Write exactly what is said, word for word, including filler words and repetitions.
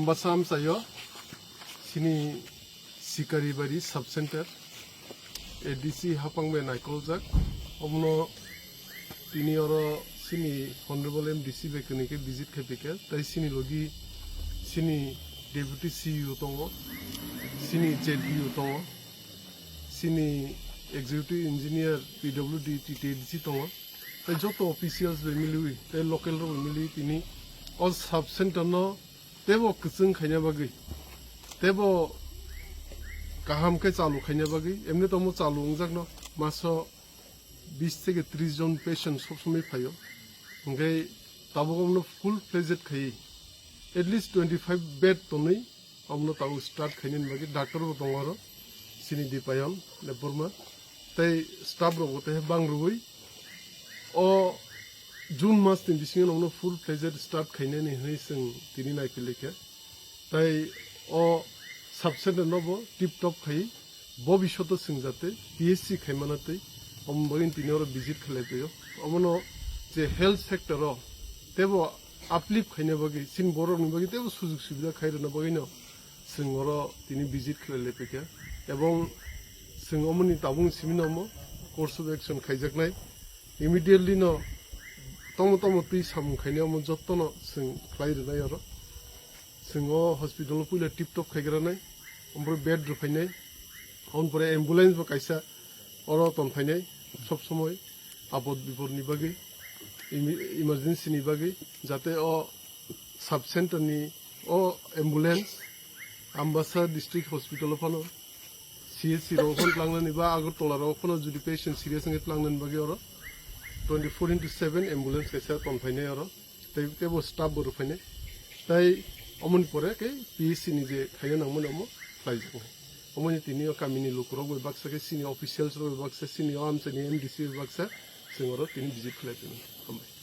Basa amchaio chini Sikaribari sub center A D C hapang bai naikoljak. Omono tini oro chini Honorable M D C bai kwnwi khe visit khai phaikha. Tai chini logi chini Deputy C E O tongo, chini Z E O tongo, chini Executive Engineer P W D T T A D C tongo. Tai joto officials bai miliwi, tai local rok bai miliwi tini o sub center no teibo kwchwng khaina bagwi, teibo kaham khe chalu khaina bagwi, emni tomo chalu wngjakno maso bis theke tris jon patient sob somoi phaio. Hwnkhe tabuk omono full fledged khaiwi at least twenty five bed tonwi omono tabuk start khainani bagwi doctor bo tongo oro, chini Dipayon Debbarma tei staff rok bo tei bang rwui o June mas ni bisingo nono full fledged start khainani hwnwi chwng tini naiphilai kha. Tai o sub center no bo tip top khai bobishoto chwng jate P H C khaimana tei omo bagwi tini oro visit khlai paio. Omono je health sector o teibo uplift khaina bagwi, chini borok ni bagwi teibo sujug subida khai rwna bagwi no chwng oro tini visit khlai lai paikha. Ebong chwng omoni tabuk simi no omo course of action khaijaknai. Immediately no tomo tomo twi samung khainai omo jotto no chwng khlai rwnai oro. Chwng o hospital o puila tip top khaigranai, omo pore bed rwphainai, omo pore ambulance bo kaisa oro tongphainai sob somoi apod bipod ni bagwi, imi-, emergency ni bagwi, jate o sub center ni o ambulance Ambasa district hospital o phano C H C rok phano tlangnani ba Agartala rok phano jodi patient serious wngkhe tlangnani bagwi oro twenty four into seven ambulance kaisa tongphainai oro, tei teibo staff bo rwphainai. Tai omoni pore khe P H C ni je khaina nangmani omo khlaijaknai. Omoni tini o kamini lukurok bai baksa khe chini officials rok bai baksa, chini o amchaini M D C bai baksa chwng oro tini visit khlai phino. Hambai.